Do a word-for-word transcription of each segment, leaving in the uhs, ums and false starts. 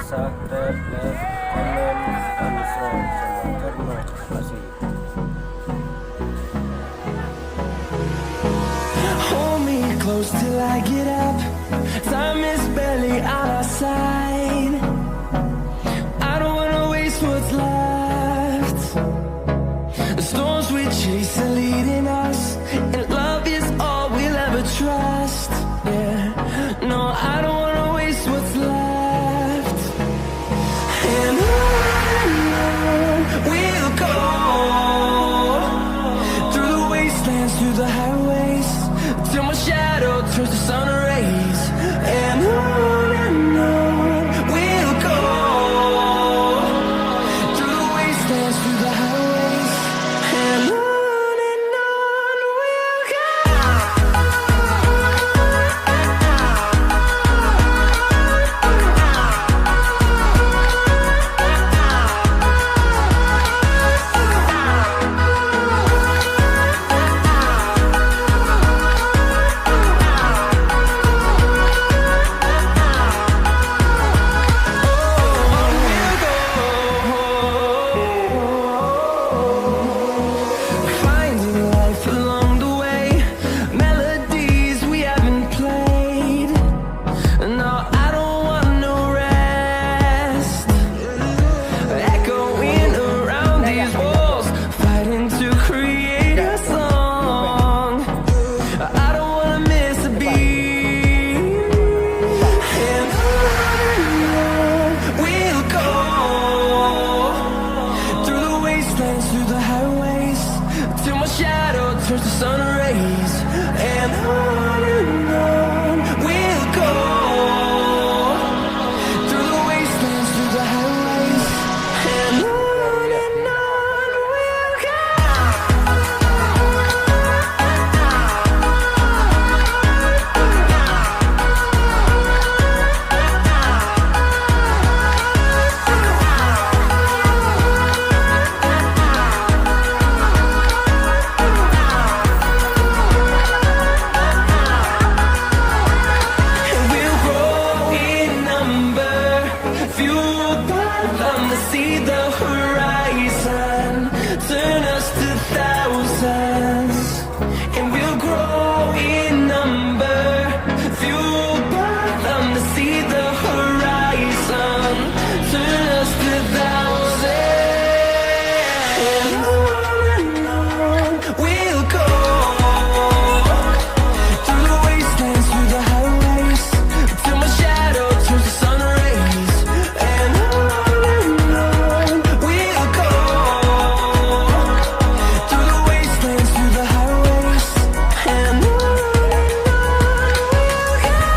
Subscribe, like, comment, and share channel Terima Kasih. Hold me close till I get up. Time is barely on our side. I don't wanna waste what's left. The storms we chase are leading us, and love is all we'll ever trust. Yeah, no, I don't wanna waste what's left. And on and on we'll go, through the wastelands, through the highways, till my shadow turns to sun rays. And on and on we'll go, through the wastelands, through the highways, and on and on we'll go. Finding life along the way, melodies we haven't played. No, I don't want no rest. Echoing around these walls, fighting to create a song. I don't wanna miss a beat. And on and on we'll go, through the wastelands, through the highways, till my shadow turns to sun rays. And on and on we'll go, through the wastelands, through the highways, and on and on we'll go. And we'll grow in number, fueled by them to see the horizon, turn us to thousands. And we'll grow in number, fueled by them to see the horizon, turn us to thousands. And on and on we'll go, through the wastelands, through the highways, till my shadow turns to sun rays. And on and on we'll go, through the wastelands, through the highways, and on and on we'll go.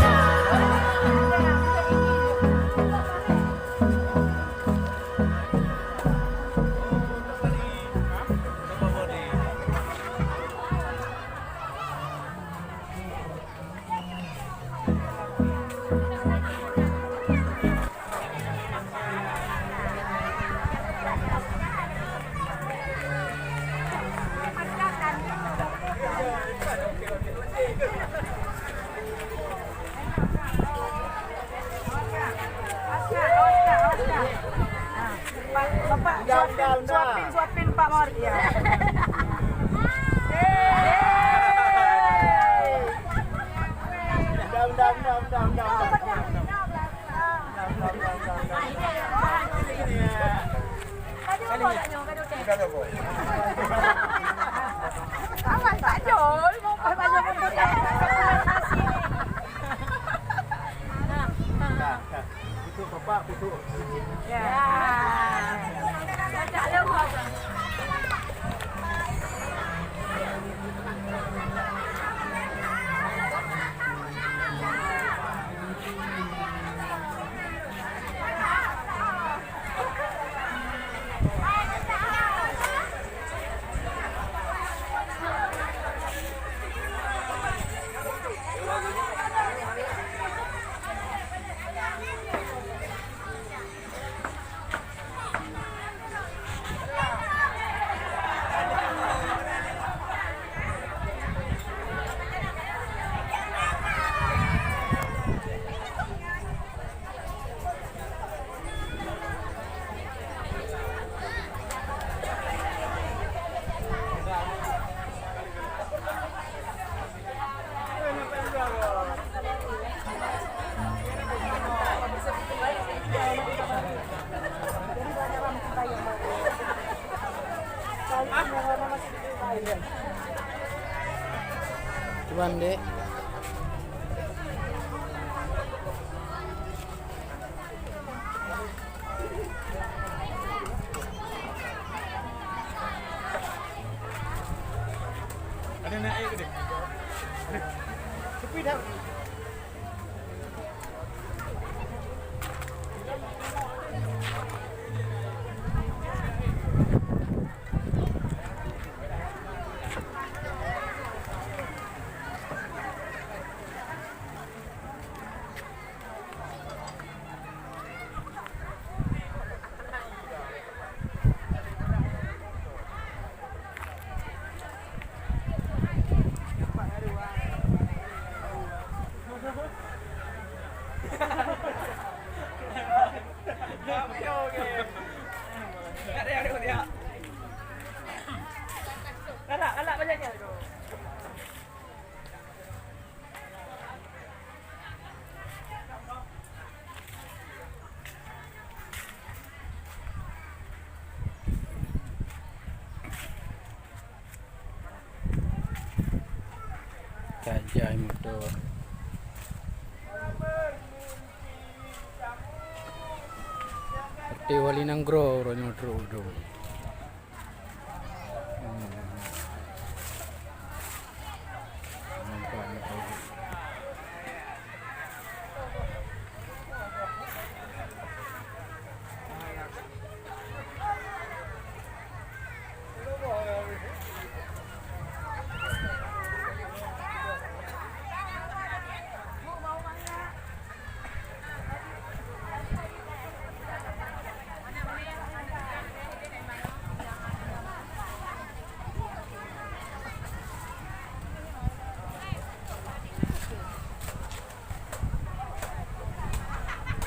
Bapak, suapin, suapin, suapin Pak Mawar. Ya. Udah, udah, udah, udah, udah, udah. Awas, Pak Jol, mau Pak Jol. Nah, nah. Kutuk bapak, kutuk. Ya. Pandai. Ada nak air ke dia? Ada. Sepi dah. Galak, galak bacanya. Tajai motor. Seperti wali nanggroe uroe nyoe trok tu.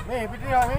Ni, Fitri, ni.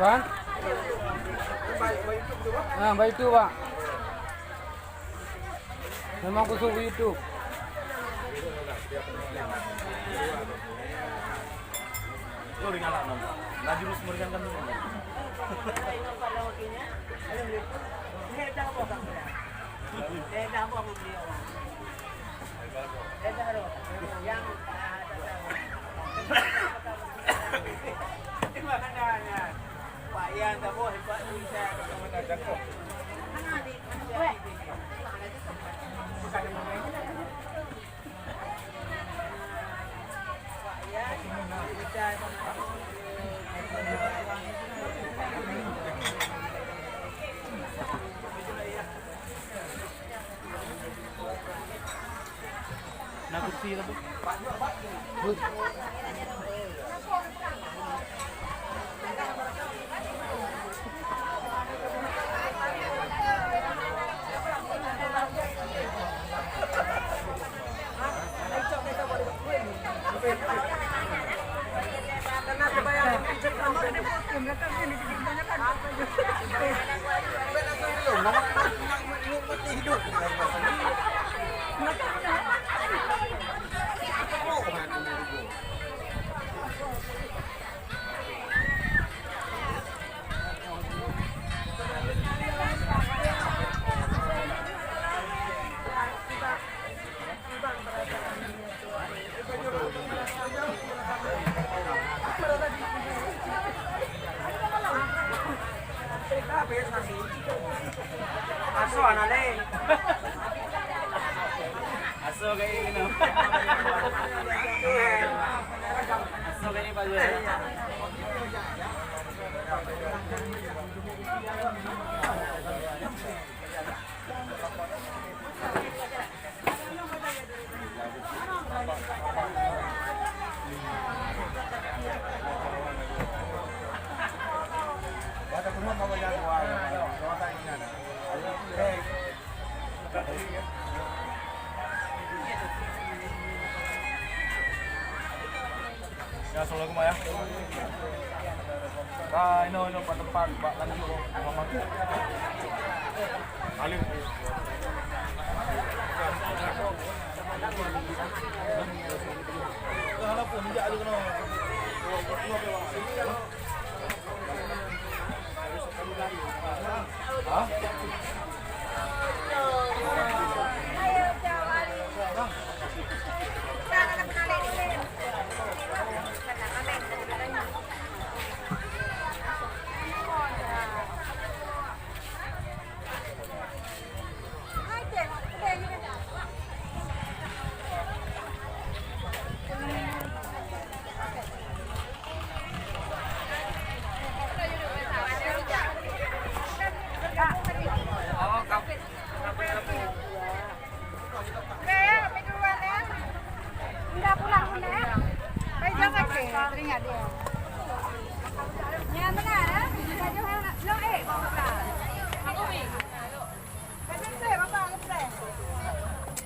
Bang? Ah, baik tu, Bang. Memang khusus YouTube. Lo ringan lah, Nom. Laju lu semua ringan kan, Nom. Na kursi lah, Bu. Asoe keu inong. Asoe keu Pak Guru. Ya, assalamualaikum, Ayah. Nah, ini, ini, tempat, tempat, Pak, lanjut, Pak. Alim.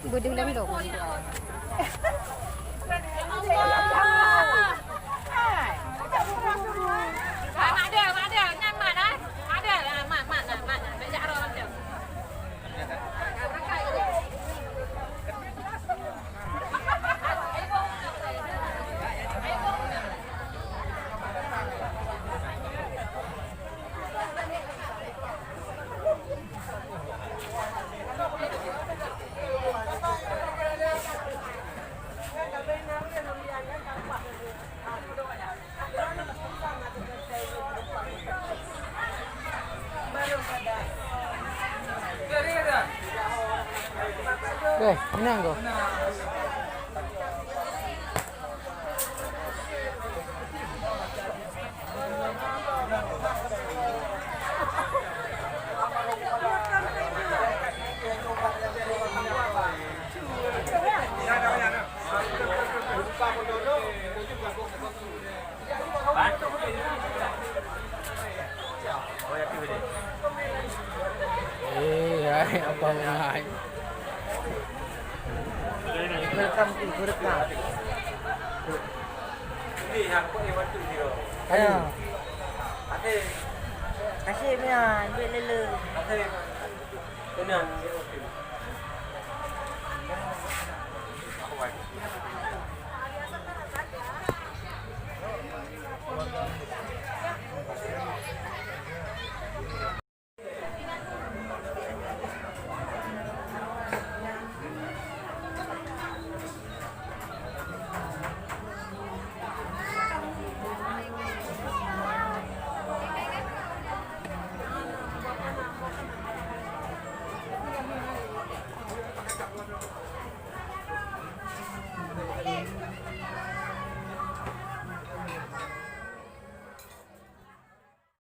Beudeueng lam lôn. Deh, menang kau. Eh, hai, apa mengai? Welcome to Gurkha. Ayo. Kasih, Mian. Duit lele.